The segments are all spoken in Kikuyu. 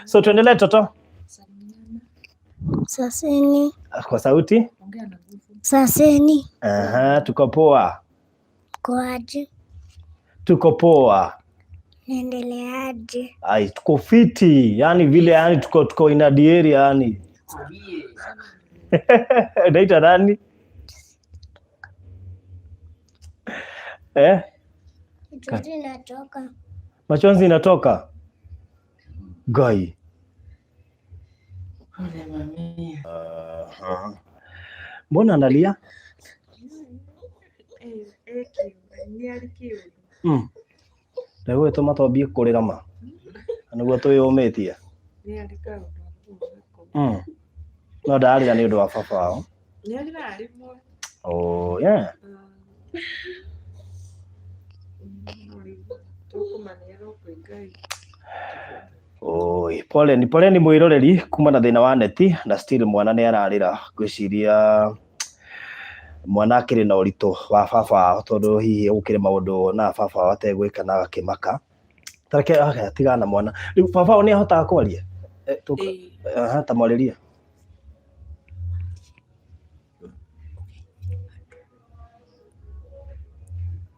So tuendelee toto. Saseni. Kwa sauti. Saseni. Aha, tuko poa. Kwaje? Tuko poa. Naendeleaje? Ai, tuko fiti. Yani vile yani tuko in the area yani. Unaitwa nani? Eh? Machozi inatoka. Machozi inatoka. Gai. Mbona analia? Ndegwĩtũma twambie kũrĩra ma. Na nĩguo twĩyũmĩtie. No ndararĩra nĩ ũndũ wa baba wao. Oh, yeah. Oi, poleni poleni mwiroreri kuma na thina wa neti na still mwana nĩ ararĩra ngwĩciria mwana akĩrĩ na ũritũ wa baba wao tondũ hihi gũkĩrĩ maũndũ na baba wao ategwĩka na agakĩmaka. Tareke okay, tigana na mwana rĩu baba wao nĩ ahotaga kwaria? Aha, ta mwarĩrie.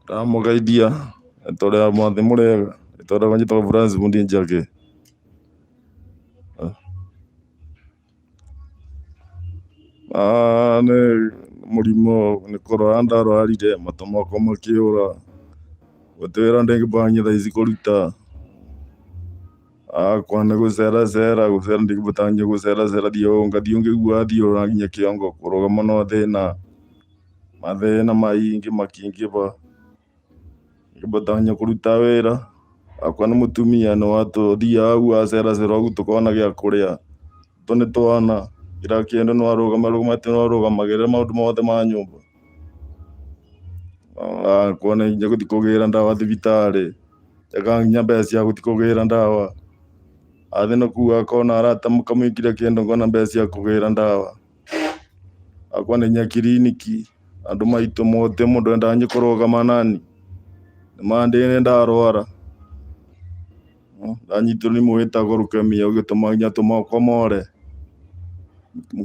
Ndamũgeithia tũrĩa mwathĩ mũrega tondũ njĩtagwo Francis Mundi Njagi. Nĩ mũrimũ nĩ kũrwara ndarwarire matũ makwa makĩũra gũtirĩ wĩra ndĩngĩbanga thaa ici kũruta akwa nĩ gũceracera gũcera ndingĩbota nginya gũceracera thiĩ ngathiĩ ngĩiguaga thiũrũra nginya kĩongo kũrũgama no thĩna mathĩna maingĩ makĩingĩba ngĩbota nginya kũruta wĩra akwa nĩ mũtumia nĩ watũthiaga ũguo aceracera ũguo tũkona gĩa kũrĩa tũ nĩ twana kĩrĩa kĩndũ no arũgame arũgamĩte no arũgamagĩrĩra maũndũ mothe ma nyũmba akwa nĩ nginya gũthiĩ kũgĩra ndawa thibitarĩ eka nginya mbeca cia gũthiĩ kũgĩra ndawa athiĩ na kũu akona arata makamwĩkĩra kĩndũ ngona mbeca cia kũgĩra ndawa akwa nĩ nginya kiriniki andũ maitũ mothe mũndũ endaga nginya kũrũgama nani nĩ ndarwara ndanyitirwo nĩ mũrimũ wĩtagwo leukemia ũgĩtũma nginya matũ makwa more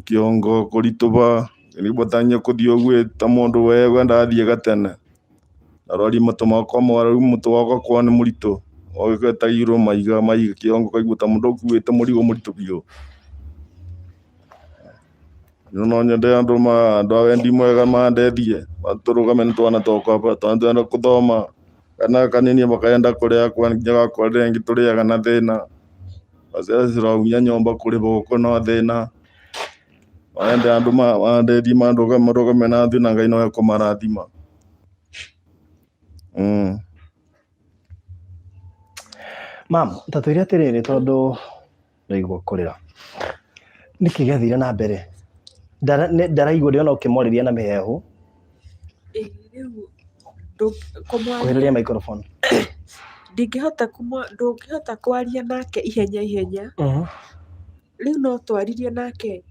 kĩongo kũritũha nĩbota nginya kũthiĩ ũguo ta mũndũ wendaga athiĩ gatene ndarwarire matũ makwa more rĩu mũtwe wakwa ũgakorwo nĩ mũritũ ũgetagĩrwo maiga maiga kĩongo ũkaigua ta mũndũ ũkuĩte mũrigo mũritũ biũ. No nyende andũ a wendi mwega mandeithie matũrũgame nĩ twana twakwa twana tũrenda gũthoma kana kanini makarenda kũrĩa nginya gakwa rĩngĩ tũrĩaga na thĩna nginya nyũmba kũrĩha gũkũ no thĩna. No nyende andũ mandeithie marũgame na ithuĩ na Ngai no ekũmarathima. Mam, ta twĩre atĩrĩrĩ tondũ ndaigua kũrĩra. Nĩkĩ gĩathire na mbere? Ndaraigua ndĩrona ũkĩmwarĩria na mĩheehũ. Kuhĩrĩria microphone. Ndingĩhota ndũngĩhota kwaria nake ihenya ihenya. Rĩu no twaririe nake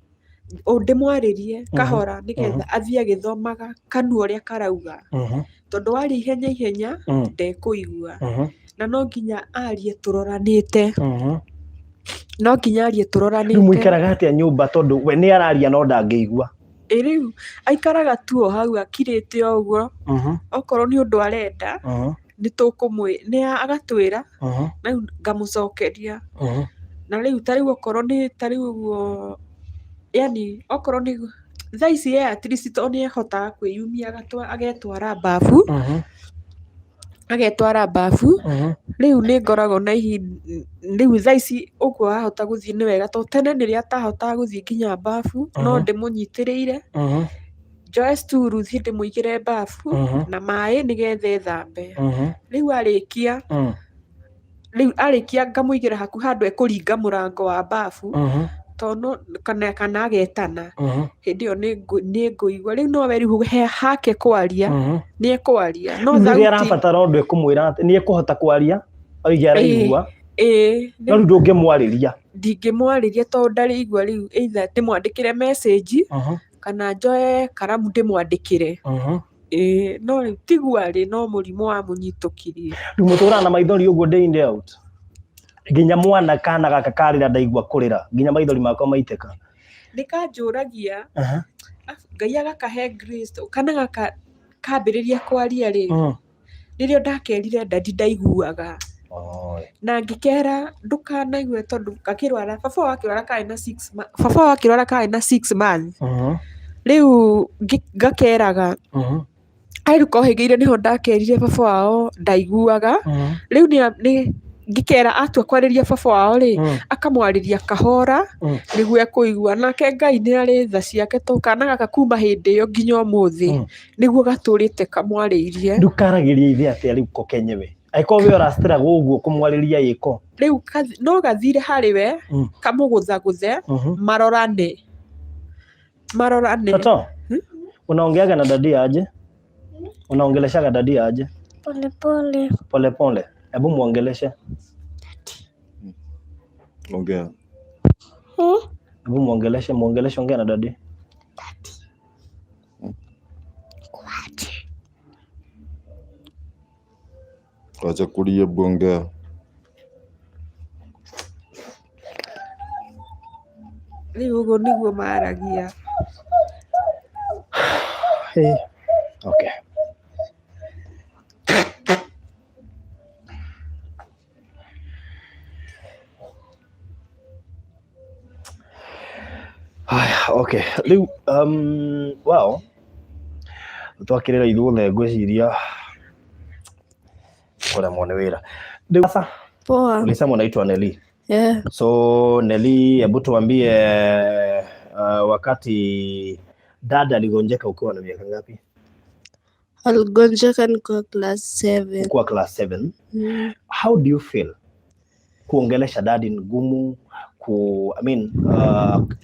ndĩmwarĩrie kahora nĩgetha athiĩ agĩthomaga kanua ũrĩa karauga. Tondũ waria ihenya ihenya ndekũigua. Na no nginya arie tũroranĩte. No nginya arie tũroranĩte. Rĩu mũikaraga atĩa nyũmba tondũ we nĩ araria no ndangĩigua? Ĩ rĩu aikaraga tu o hau akirĩte o ũguo, okorwo nĩ ũndũ arenda nĩ tũkũmwĩ nĩ agatwĩra rĩu ngamũcokeria. Na rĩu ta rĩu okorwo nĩ ta rĩu ũguo yaani okorwo nĩ thaa ici ye at least tondũ nĩ ahotaga kwĩyumia agetwara babu, agetwara babu, rĩu nĩ ngoragwo na ihinda rĩu thaa ici ũguo arahota gũthiĩ nĩ wega tondũ tene nĩrĩo atahotaga gũthiĩ nginya babu, no ndĩmũnyitĩrĩire, njoe stool thiĩ ndĩmũigĩre babu na maĩ nĩgetha ethambe. Rĩu arĩkia, rĩu arĩkia ngamũigĩra hakuhĩ handũ ekũringa mũrango wa babu, tondũ kana agetana, hĩndĩ ĩyo nĩ ngũigua. Rĩu nowe rĩu hake kwaria, nĩ ekwaria no Rĩu rĩrĩa thauti. arabatara ũndũ ekũmwĩra atĩ nĩ ekũhota kwaria oige araigua, Ĩĩ. no rĩu ndũngĩmwarĩria. Ndingĩmwarĩria tondũ ndarĩigua rĩu either ndĩmwandĩkĩre message kana njoe karamu ndĩmwandĩkĩre. Ĩĩ no rĩu tiguo arĩ no mũrimũ wamũnyitũkirie. Rĩu mũtũraga na maithori ũguo day in day out? Nginya mwana kana gaka karĩra ndaigua kũrĩra nginya maithori makwa maitĩka. Nĩ kanjũragia. Ngai agakahe grace kana gaka kambĩrĩria kwaria rĩ, rĩrĩa ndakerire daddy ndaiguaga. Na ngĩkera ndũkanaigue tondũ gakĩrwara, baba wao akĩrwara karĩ na baba wao akĩrwara karĩ na 6 months. Rĩu ngakeraga arĩ kohĩgĩire nĩho ndakerire baba wao ndaiguaga. Rĩu nĩ ngĩkera atua kwarĩria baba wao rĩ, akamwarĩria kahora nĩguo ekũigua. Nake Ngai nĩ arĩ tha ciake to kana gaka kuma hĩndĩ ĩyo nginya ũmũthĩ nĩguo gatũrĩte kamwarĩirie. Ndũkaragĩria ithe atĩa rĩu ko kenyewe angĩkorwo we ũracitĩra ũguo kũmwarĩria ĩko? Rĩu no gathire harĩ we, kamũgũthagũthe, marorane marorane. Toto, unaongeaga na daddy aje? Unaongeleshaga daddy aje? Pole pole. Pole pole. Hebu muongeleshe. Ongea. Hmm? Hebu muongeleshe, muongeleshe, ongea na daddy. Kwaje? Wacha kulia, hebu ongea. Rĩu ũguo nĩguo maragia. Hey. Okay. Haya, okay. Rĩu wow. Twakĩrĩra ithuothe ngwĩciria kũremwo nĩ wĩra. Rĩu sasa Poa. ulisema unaitwa Nelly. Yeah. So Nelly, hebu tuambie, wakati dada aligonjeka ukiwa na miaka ngapi? Aligonjeka nikiwa class 7. Ukiwa class 7. Mm. How do you feel? Kuongelesha daddy ni ngumu ku I mean,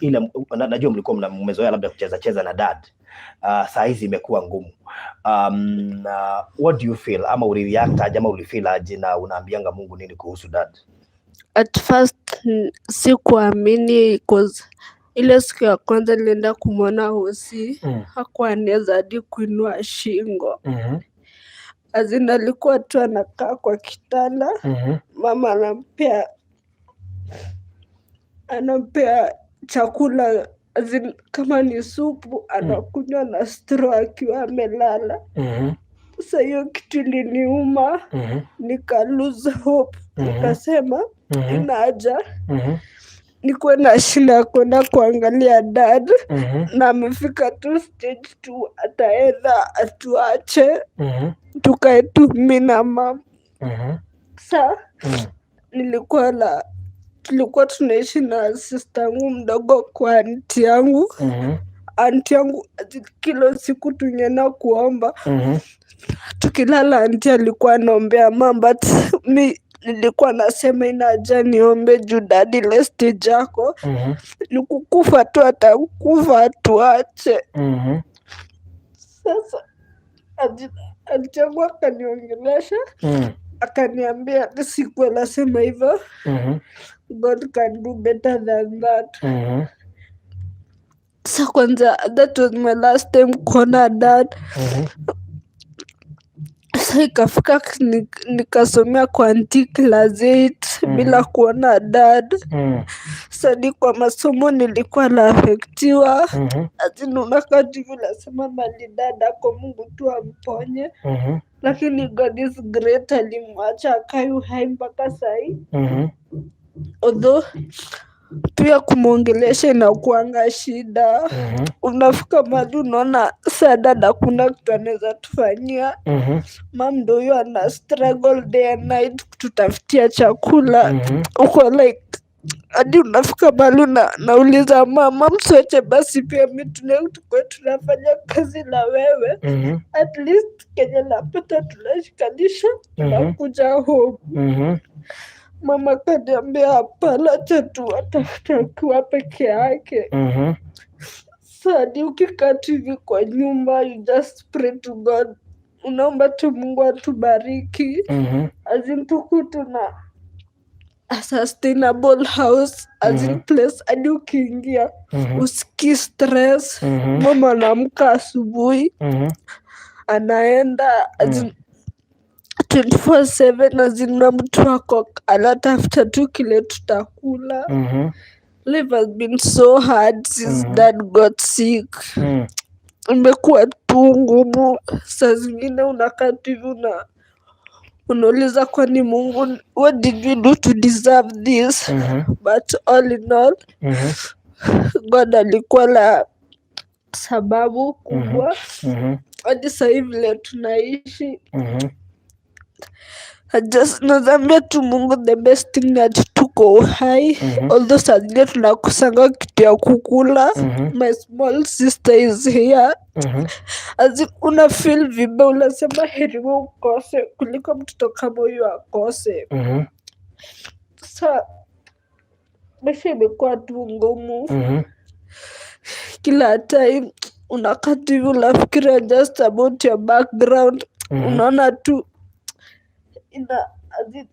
ile najua mlikuwa mmezoea labda kucheza cheza na dad. Saa hizi imekuwa ngumu. What do you feel? Ama ulireact aje ama ulifeel aje na unaambianga Mungu nini kuhusu dad? At first sikuamini, cause ile siku ya kwanza nilienda kumwona hosi, hakuwa anaweza hadi kuinua shingo. As in alikuwa tu anakaa kwa kitanda, mama anampea chakula, as in, kama ni supu anakunywa na straw akiwa amelala. Sasa hiyo kitu iliniuma, nika lose hope, nikasema inaja nikuwe na shida ya kwenda kuangalia dad na amefika tu stage tu ataenda atuache tukae tu mi na mum. Sa nilikuwa na tulikuwa tunaishi na sister yangu mdogo kwa auntie yangu. Auntie yangu ati kila siku tungeenda kuomba, tukilala auntie alikuwa anaombea mum, but mi nilikuwa nasema inaja niombe juu daddy ile stage yako ni kukufa tu, atakufa atuache. Sasa auntie yangu akaniongelesha, akaniambia sikuwa nasema hivyo, God can do better than that. Sa kwanza that was my last time kuona dad. Sa ikafika nikasomea kwa auntie class 8 bila kuona dad. Sadi kwa masomo nilikuwa naaffectiwa. As in unakaa tu hivi unasema mali dad ako, Mungu tu amponye. Lakini God is great, alimwacha akae uhai mpaka sahii. Although pia kumwongelesha inakuanga shida. Unafika mahali unaona saa dad hakuna kitu anaweza tufanyia. Mum ndo huyo ana struggle day and night kututafutia chakula. Uko like hadi unafika mahali nauliza mama, msiwache basi pia mi tukuwe tunafanya kazi na wewe. At least kenye napata tunashikanisha, tunakuja home. Mama kaniambia hapana, acha tu atafute akiwa peke yake. Sadi ukikaa tu hivi kwa nyumba, you just pray to God, unaomba tu Mungu atubariki. As in tuku tuna a sustainable house, as in place hadi ukiingia usikii stress. Mama anaamka asubuhi, anaenda, as in, 24/7 azina mtu wako anatafuta tu kile tutakula. Life has been so hard since dad got sick. Imekuwa tu ngumu. Saa zingine unakaa tu hivi unauliza kwani Mungu, what did we do to deserve this? But all in all, God alikuwa na sababu kubwa hadi sahii vile tunaishi. I just nazaambia tu Mungu the best thing that tuko uhai, although saa zingine tunakosanga kitu ya kukula. My small sister is here. As in, una feel vibaya, unasema heri wewe ukose kuliko mtoto kama huyu akose. Sa maisha imekuwa tu ngumu. Kila time unakaa tu hivi unafikiria just about your background. Unaona tu ina as in,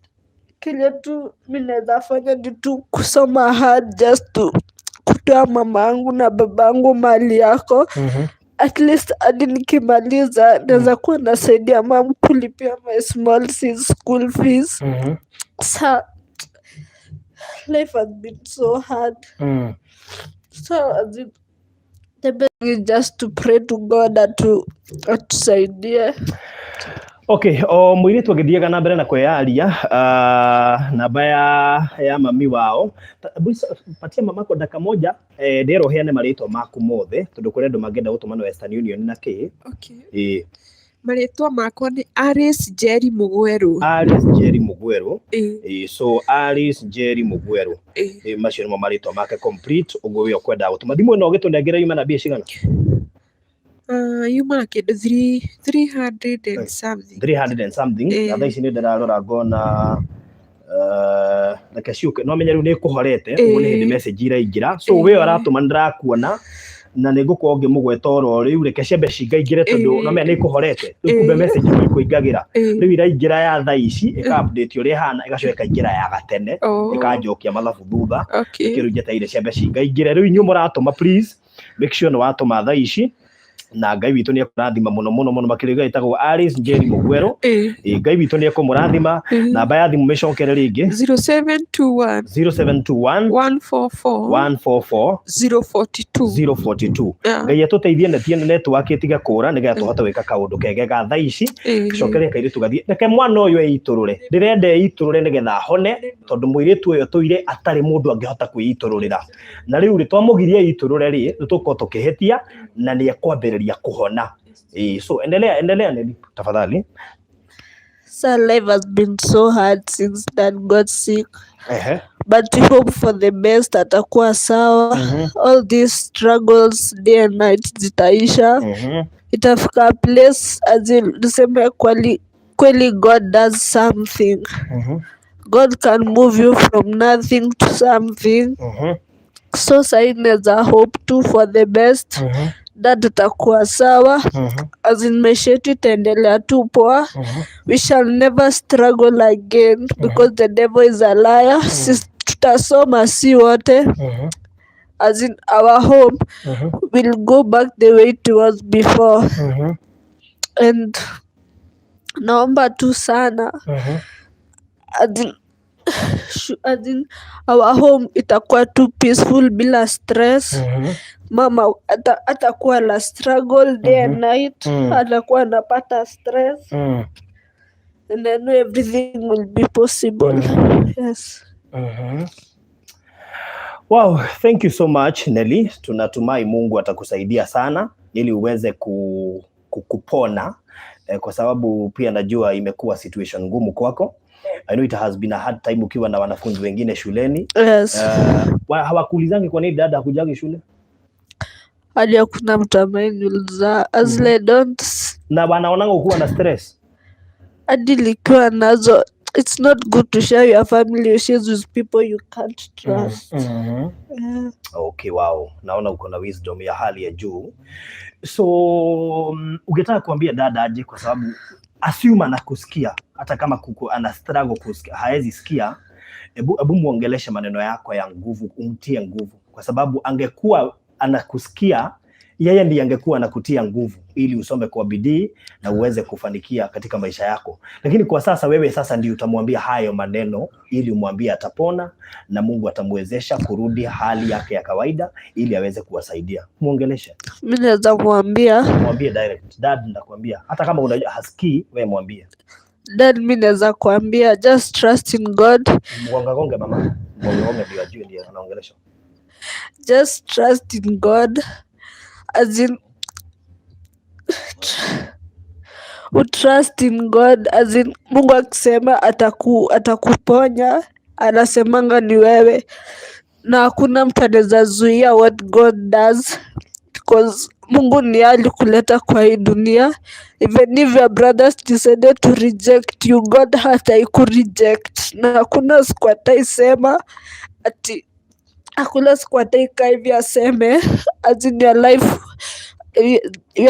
kile tu mi naweza fanya ni tu kusoma hard just to kutoa mama yangu na baba yangu mali yako. At least hadi nikimaliza naweza kuwa nasaidia mum kulipia my small sis school fees. Sa life has been so hard. So as in, the best thing is just to pray to God atusaidie. Okay, o mũirĩtu agĩthiaga na mbere na kwĩyaria, namba ya mami wao. Patia mamako dakika moja, ndĩrwo ũheane marĩtwa maku mothe tondũ kũrĩ andũ mangĩenda gũtũma na Western Union na kĩ. Okay. Ĩĩ. Marĩtwa makwa nĩ Alice Njeri Mũgwerũ. Alice Njeri Mũgwerũ. Ĩĩ. Ĩĩ, so Alice Njeri Mũgwerũ. Ĩĩ. Ĩĩ, macio nĩmo marĩtwa make complete. Ũguo we ũkwenda gũtũma thimũ ĩno ũgĩtũnengera yuma na mbia cigana? Yuma na kĩndũ 300 and something. 300 and something. Ĩĩ. Na thaa ici nĩ ndĩrarora ngona, reke ciũke, no menya rĩu nĩ ĩkũhorete ũguo nĩ hĩndĩ message iraingĩra, so we ũratũma nĩndĩrakuona na nĩ ngũkorwo ngĩmũgweta oro rĩu. Reke ciambe cingaingĩre tondũ no menya nĩ ĩkũhorete rĩu, kumbe message nĩ ĩkũingagĩra. Rĩu iraingĩra ya thaa ici ĩka update ũrĩa ĩhana, ĩgacoka ĩkaingĩra ya gatene, ĩkanjokia mathabu thutha. Rĩu njetereire ciambe cingaingĩre. Rĩu inyuĩ mũratũma, please make sure nĩ watũma thaa ici, na Ngai witũ nĩ ekũrathima mũno mũno mũno makĩria. Ĩtagwo Alice Njeri Mũgwerũ. Ĩĩ, Ngai witũ nĩ ekũmũrathima. Namba ya thimũ mĩcokere rĩngĩ. 0721 0721 144 144 042. 042. Yeah. Ngai atũteithie netie network ĩtige kũra nĩgetha tũhote gwĩka kaũndũ kege ga thaa ici. Cokeria kairĩtu gathiĩ, reke mwana ũyũ eitũrũre, ndĩrenda eitũrũre nĩgetha ahone, tondũ mũirĩtu ũyũ tũire atarĩ mũndũ angĩhota kwĩitũrũrĩra, na rĩu rĩ twamũgiria eitũrũre rĩ, nĩ tũkorwo tũkĩhĩtia na nĩ ekwambĩrĩria kũhona. Ĩĩ, so endelea, endelea Nelly, tafadhali. So life has been so hard since dad got sick. But we hope for the best, atakuwa sawa. All these struggles day and night zitaisha. Itafika place as in tuseme kweli kweli God does something. God can move you from nothing to something. So sahi naeza hope tu for the best. Dad atakuwa sawa. As in maisha yetu itaendelea tu poa. We shall never struggle again because the devil is a liar. Sisi tutasoma si wote. As in our home will go back the way it was before. And naomba tu sana as in our home itakuwa tu peaceful bila stress. Mama atakuwa na struggle day and night, atakuwa anapata stress, and I know everything will be possible. Yes. Wow, thank you so much Nelly. Tunatumai Mungu atakusaidia sana ili uweze kupona, kwa sababu pia najua imekuwa situation ngumu kwako. I know it has been a hard time ukiwa na wanafunzi wengine shuleni. Yes. Hawakuulizangi kwa nini dada hakujagi shule? Hadi hakuna mtu ameniuliza as I don't Na wanaonanga ukuwa na stress? Hadi likiwa nazo, it's not good to share your family issues with people you can't trust. Yeah. Okay, wow. Naona uko na wisdom ya hali ya juu. So ungetaka kuambia dada aje? Kwa sababu assume anakusikia, hata kama kuku, ana struggle kusikia, haezi sikia. Ebu muongeleshe maneno yako ya nguvu, umtie nguvu, kwa sababu angekuwa anakusikia Yeye ndiye angekuwa anakutia nguvu ili usome kwa bidii na uweze kufanikia katika maisha yako, lakini kwa sasa wewe sasa ndiye utamwambia hayo maneno ili umwambie atapona na Mungu atamwezesha kurudi hali yake ya kawaida ili aweze kuwasaidia. Muongeleshe, Mi naweza mwambia mwambie direct, dad, nakwambia hata kama unajua hasikii, wewe mwambie. Dad, mi naweza kuambia just trust in God, Mgongagonge mama, mgongagonge ndio ajue ndiye anaongelesha. Just trust in God as in utrust in God as in Mungu akisema atakuponya anasemanga ni wewe, na hakuna mtu anaweza zuia what God does because Mungu ni yeye alikuleta kwa hii dunia. Even if your brothers decided to reject you, God hataikureject, na hakuna siku ataisema ati, hakuna siku ataikaa hivi aseme as in your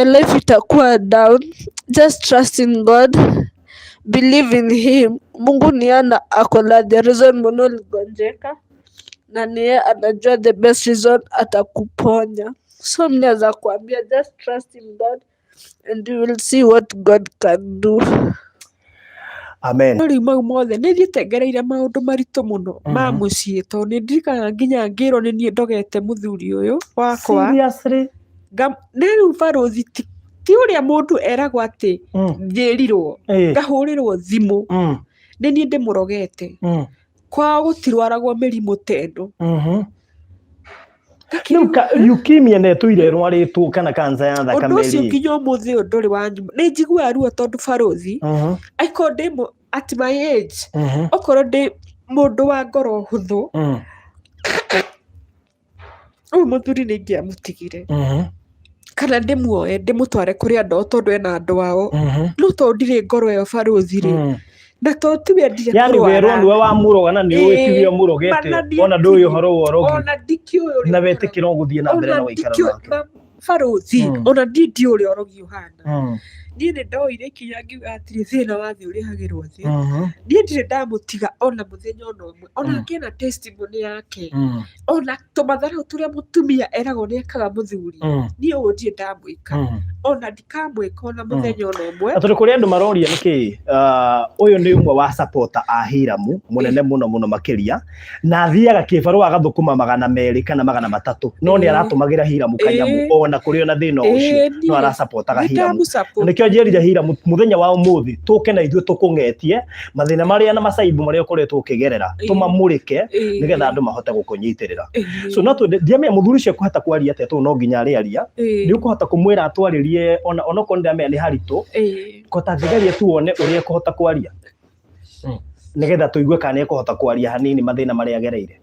life itakuwa down. Just trust in God, believe in him. Mungu ni yeye ako na the reason mbona uligonjeka, na ni yeye anajua the best reason atakuponya. So mi naweza kuambia just trust in God and you will see what God can do. Amen. No rĩu mau mothe nĩ thiĩte ngereire maũndũ maritũ mũno ma mũciĩ, tondũ nĩ ndirikanaga nginya ngĩrwo nĩ niĩ ndogete mũthuri ũyũ wakwa. Seriously? Nĩ rĩu barũthi, ti ũrĩa mũndũ eragwo atĩ njĩrirwo, ngahũrĩrwo thimũ nĩ niĩ ndĩmũrogete. Kwao gũtirwaragwo mĩrimũ ta ĩno. Rĩu leukemia nĩ ĩtũire ĩrwarĩtwo kana kansa ya thakame? Ũndũ ũcio rĩ. Nginya ũmũthĩ ũyũ ndũrĩ wa nyuma, nĩ njiguaga ruo tondũ barũthi, angĩkorwo ndĩ at my age, okorwo ndĩ mũndũ wa ngoro hũthũ, ũyũ mũthuri nĩ ingĩamũtigire kana ndĩmuoe ndĩmũtware kũrĩ andũ ao tondũ ena andũ ao, no tondũ ndirĩ ngoro ĩyo barũthi rĩ, na tondũ tiwe endire Yani kũrwara. werwo nĩwe wamũroga na nĩ ũĩ tiwe ũmũrogete, Mana niĩ ona ndũĩ ũhoro wa ũrogi, ona ndikĩũĩ ũrĩa na wetĩkĩra ũgũthiĩ na mbere na ona gũikara ndikĩũĩ nake. Na barũthi, ona niĩ ndiũĩ ũrĩa ũrogi ũhana. Niĩ nĩ ndoire ikinya ngiuga atĩrĩ, thĩna wa thĩ ũrĩhagĩrwo thĩ. Niĩ ndirĩ ndamũtiga ona mũthenya ona ũmwe, ona ngĩona testimony yake, ona tũmatharau tũrĩa mũtumia eragwo nĩ ekaga mũthuri, niĩ ũguo ndirĩ ndamwĩka, ona ndikamwĩka ona mũthenya ona ũmwe. Na tondũ kũrĩ andũ maroria nĩkĩ, ũyũ nĩ ũmwe wa supporter a Hiramu mũnene mũno mũno makĩria, na athiaga kĩbarũa agathũkũma 200 kana 300, no nĩ aratũmagĩra Hiramu kanyamu, ona kũrĩ ona thĩna ũcio, no arasapotaga Nĩ Hiramu. ndamũsupport. Na nĩkĩo njĩrire Hiramu mũthenya wa ũmũthĩ tũke na ithuĩ tũkũng'etie mathĩna marĩa na macaibu marĩa ũkoretwo ũkĩgerera, tũmamũrĩke nĩgetha andũ mahote gũkũnyitĩrĩra. So no twende, ndiamenya mũthuri ũcio ekũhota kwaria atĩa, tondũ no nginya arĩaria. Nĩ ũkũhota kũmwĩra atwarĩrie, ona onokorwo ndĩramenya nĩ haritũ, kota thigerie tuone ũrĩa ekũhota kwaria nĩgetha tũigue kana nĩ ekũhota kwaria hanini mathĩna marĩa agereire.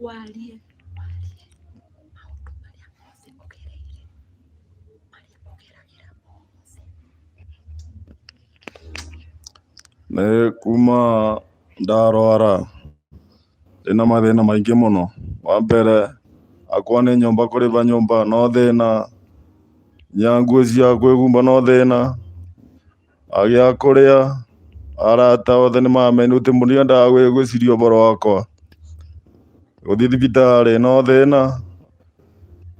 Warie warie maũndũ marĩa mothe ũgereire, marĩa ũgeragĩra mothe. Nĩ kuma ndarwara ndĩna mathĩna maingĩ mũno. Wa mbere akwa nĩ nyũmba, kũrĩba nyũmba no thĩna, nginya nguo cia kwĩhumba no thĩna, agĩa kũrĩa, arata othe nĩ mamenya gũtirĩ mũndũ nyendaga gwĩciria ũhoro wakwa. Gũthiĩ thibitarĩ no thĩna,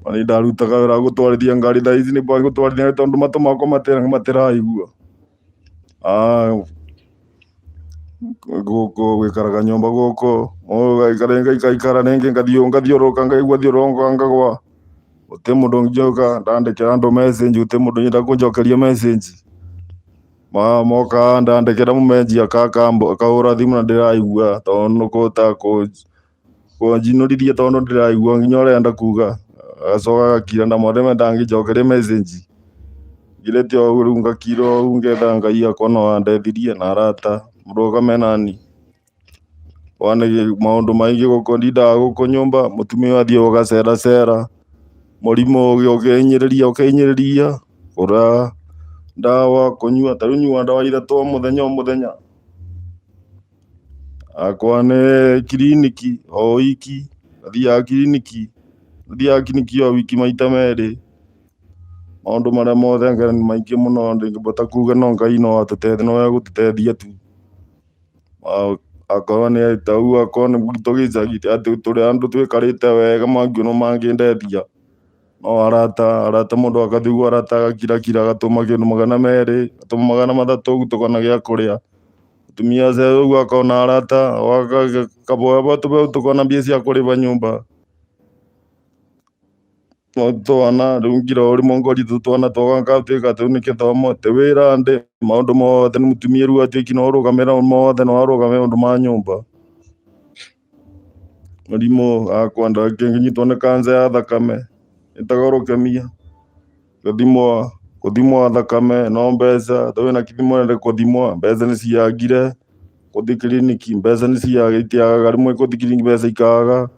na nĩ ndarutaga wĩra wa gũtwarithia ngari, thaa ici nĩ gũtwarithia tondũ matũ makwa matiraigua. Gũkũ gũikaraga nyũmba gũkũ, ngaikara ngaikara rĩngĩ ngathiũrũrũka ngaigua thiũrũrũka ngagwa. Gũtirĩ mũndũ ũngĩũka, ndandĩkĩra andũ message gũtirĩ mũndũ ũnyenda kũnjokeria message. Moka ndandĩkĩra mũmenji akahũra thimũ na ndĩraigua tondũ nĩ kũnjinũrithia tondũ ndĩraigua nginya ũrĩa arenda kuga. Agacoka agakira ndamwĩra ndangĩnjokeria message. Ngirĩte o ũguo rĩu ngakira o ũguo ngetha Ngai akwa no andeithirie na arata mũrũgame nani. Maũndũ maingĩ gũkũ ndindaga gũkũ nyũmba, mũtumia athiĩ gũgaceracera, mũrimũ ũkĩhinyĩrĩria ũkĩhinyĩrĩria, kũgũra ndawa kũnyua, ta rĩu nyuaga ndawa ithatũ o mũthenya o mũthenya. Akwa nĩ kiriniki o wiki, thiaga kiriniki, thiaga kiriniki o wiki maita merĩ. Maũndũ marĩa mothe nĩ maingĩ mũno ndingĩhota kuga, no Ngai no atũteithie, no egũtũteithia tu. Akorwo nĩ tau akorwo nĩ gwitũ gĩcagi atĩ tũrĩ andũ twĩkarĩte wega mangiona mangĩndethia. No arata arata mũndũ akathiĩ ũguo arata agakirakira agatũma kĩndũ 200, agatũma 300 tũkona gĩa kũrĩa. Mũtumia acera ũguo akona arata kaboya tũbeu tũkona mbia cia kũrĩba nyũmba. No twana rĩu ngira ũrĩmwe ngoritũ twana twakwa ngatuĩka atĩ rĩu nĩ kĩthomo ti wĩra ndĩ maũndũ mothe nĩ mũtumia rĩu atuĩki no ũrũgamĩrĩra mothe no arũgamĩrĩra maũndũ ma nyũmba. Mũrimũ akwa ndangĩnyitwo nĩ kanca ya thakame ĩtagwo leukemia. Gũthimwo gũthimwo thakame no mbeca tondũ wĩna kĩthimo nĩ gũthimwo mbeca nĩ ciagire, gũthiĩ kiriniki mbeca nĩ ciagaga, rĩmwe gũthiĩ kiriniki mbeca ikaga.